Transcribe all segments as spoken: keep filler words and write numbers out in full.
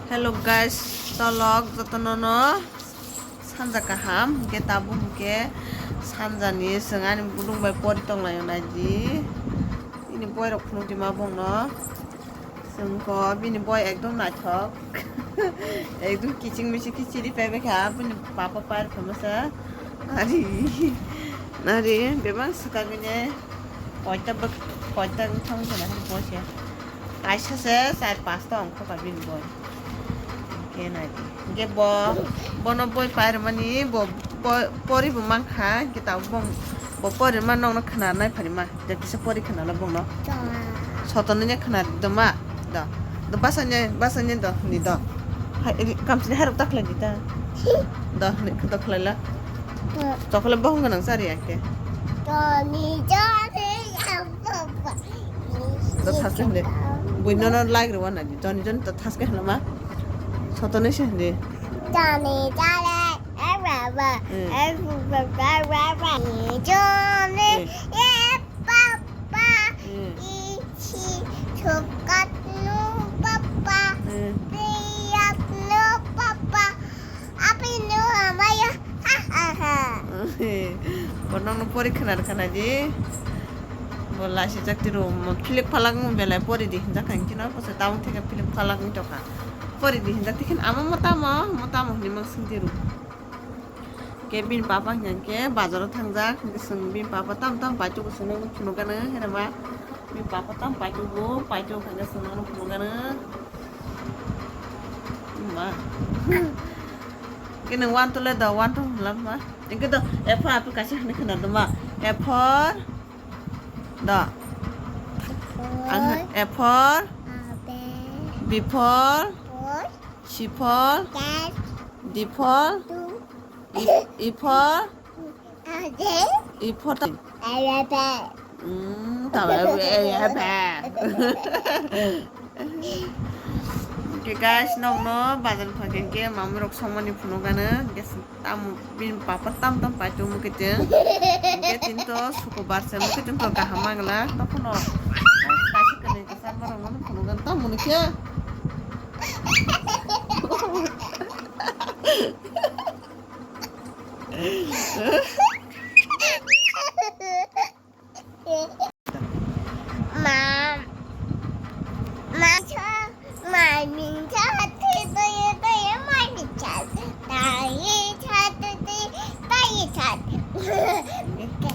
Hello guys, tolok jotono no sanja kaham, hwnkhe tabuk hwnkhe sanjani chwng ani budung bai pori tonglaio naidi. Bini boy rok phunukdi ma bongno. Chwngkho bini boy ekdom naithok. Ekdom kiching miching khe chiri paibaikha, bini papa pair khamasa. Nari, nari, bebak swkagwini koita bwk-, koita wngthang wngkha na boy se. Kaisa se char pasta ongkha ka bini boy. Hwnkhe nai di. Hwnkhe bo, bono boi pairwmani bo, bo poribo mankha, hwnkhe tabuk bo, bo porirma nokno khna naiphari ma. Da kisa pori khna la bongno. Sotonwi ne khna do ma. Do. Do basanya, basanya do, ni do. Hai, ri-, kamchini harap ta khlai di ta. Do, ni do khlai la. Chocolate bohong gwnang chari ya khe. Do thas khe hwnwi. Bui nono like rw na di. Joni joni to thas khe hwnwi ma. Sotonwi se hwnwi. Joni jale. Hmm. Joni. Hmm. Ye papa. Hmm. Ichi chokat no papa. Hmm. Piyat no papa. Api no amaya. Ha ha ha. Bo nokno pori khna rwkha nai di. Bo laisijak tiro, mo philik phalak wng belai pori di hinjak kha, hwnkhe no bwsai tabuk theke philik phalak wng tongkha. Pori di hinjak, tikhin amo mo tamo, mo tamo hinwi mang swng di rw. Khe bini papa hwnkhe bazaro thangjak, hwnkhe chwng bini papa tam tam paitugo chwngno phunukgano, herema bini papa tam paitugo, paitugo hwnkhe chwngno phunukgano. Ma. Khe nwng one two le do, one two hwnla ma. Hwnkhe do, A for apple kaisa hwnwi khna do ma. A for, do. Ang hwn, A for, B for, C for, D for, E, E for, E for ta-, mm, tama, e, e, e, e. Hwnkhe guys, nokno bazar phaikhe hwnkhe mamwi rok songmani phunukgano, hwnkhe tamo bini papa tam tam paitongmo khe chwng. Hwnkhe chwng to sukubar se, hwnkhe chwng to kaham mangla, tokhono kaisa kanwi kwchar borok no phunukgano, tamo hwnkhe. Ma, ma cha, ma min cha, te te te, ma min cha, ta ye cha, te te, ta ye cha. Ka,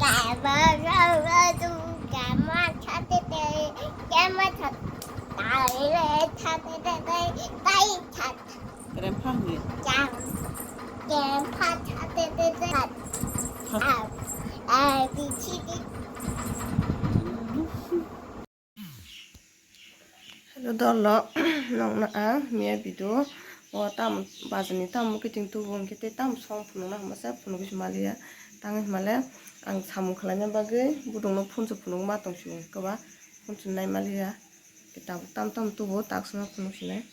ka, ma, ra, ra, du, ka, ma cha, te te, ka, ma cha, ta ye cha, te te te, ta ye cha. Kerempha hwnwi. Kerempha cha te te te. Cha. A, A, B, C, D. Hello dolo, nokno ang miya video o tam bazarni tam kiting tubu hwnkhe tei tam song phunukna hwnba se phunugwi se maliya. Tangwi hwnba le ang samung khlaina bagwi budukno phone se phunugwi ma tong sio hwnkhe ba phone se nai maliya. Tam tam tubu taksano phunuk sinai.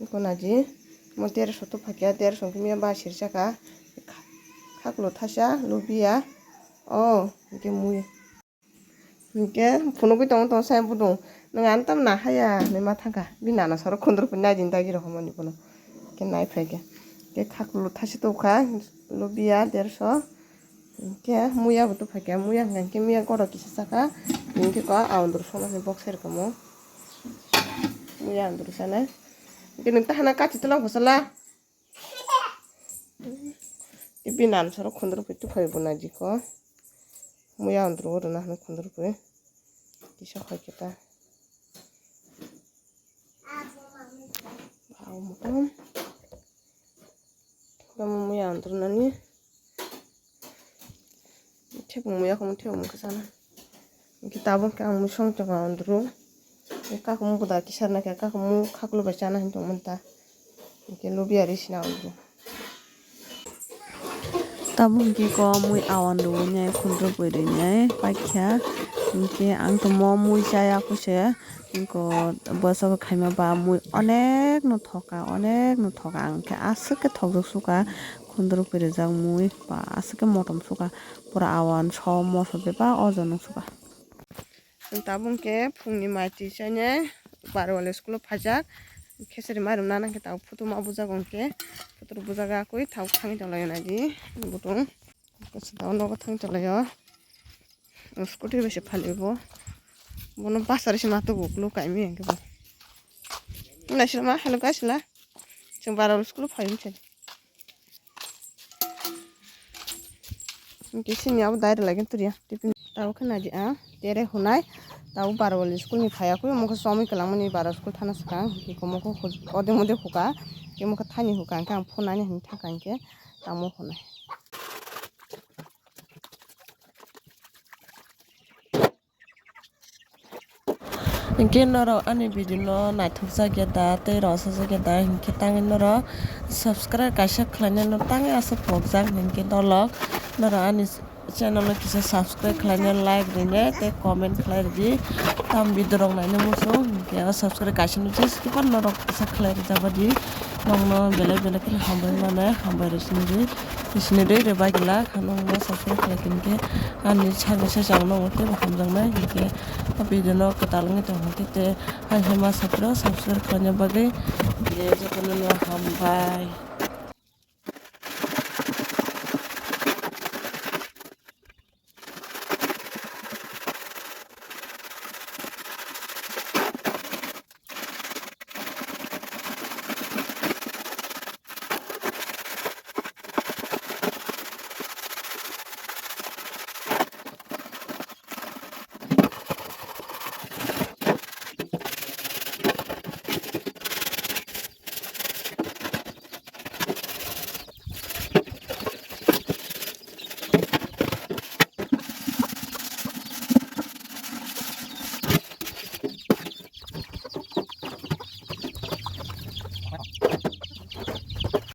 Iko naji, mo teroso to phakya, teroso khe miya ba sirsa ka, khaklo thasa, lubia, o, hwnkhe mui. Hwnkhe phunugwi tongo tongo sai budung, nwng ano tamo nahaya hinwi ma thangkha, bini nana saro khundrupui naidi dagi rok hwnmani bono, hwnkhe naiphai khe, hwnkhe khaklo thasa tongkha, lubia, teroso. Hwnkhe muya bo tongphaikha, muya hwnkha hwnkhe muya goro kisa saka, hwnkhe ko aondru songmani boksai rwkha mo. Muya aondru sana. Hwnkhe nwng tahana kachi twlang pho sala. Bini nana saro khundrupui tongphai bo naidi ko. Muya aondru o rwna hwnwi khundrupui. Kisa hoi khe ta. Bau mukum. Tamo muya aondru nani. Thepung muya khe thepung khe sana. Hwnkhe tabuk khe ang mui song tongo aondru. Kakumu buda kisa na khe kakumu khaklu bai chana hinwi tongmani ta. Hwnkhe lubia ri sina aondru. Tabuk hwnkhe ko mui aondru nai khundrupui ri nai paikha. Hwnkhe ang tongmo mui chaya kuse. Hwnkhe bwswk khaima ba mui onek no thoka, onek no thoka. Ang khe aswk khe thokjak suka khundrupui rijak mui ba aswk khe motom suka. Pura awan so moso bebak ojo nung suka. Tabuk khe phungni mai twi chainai Barwali school o phaijak. Khesari mairum nana khe tabuk photo ma bujago hwnkhe. Photo bujaga koi tabuk thangwi tonglaio naidi. Butung. Kisa tabuk nogo thangwi tonglaio. Scooty bai se phali bo. Bono bus ari se ma tubu kulu kaimi hwnkhe bo. Naisila ma, hello guys la. Chwng Barwali school o phai wngkhe. Hwnkhe sini abo dai rwlai khe turiya. Tiffin tabuk khe naidi ang tere hunai. Tabuk Barwali school ni phaiya khe omo khe somoi kwlangmani Barwali school thana swkang. Hwnkhe omo khe ode mode huka. Hwnkhe omo khe thani huka hwnkhe ang phunani hinwi thangkha hwnkhe tamo hunai. Hinkhe norok ani video no naithokjak ya da tei rwchajak ya da hinkhe tangwi norok subscribe kaisa khlainai no tangwi aswk pokjak hinkhe dolok norok ani channel o kisa subscribe khlainai like rinai tei comment khlai ridi tam video rok naina muchung hinkhe o subscribe kaisa no just kiphilno norok kisa khlai rijak di nokno belai belai kheno hambai mano hambai rw sini di. Sini dei re bagila khano mo subscribe khlai khe ani sakni sasa ang nokno teibo hamjaknai hinkhe o video no kwtal wngwi tongkha khe te hai hai ma subscribe khlaina bagwi je jotono no hambai.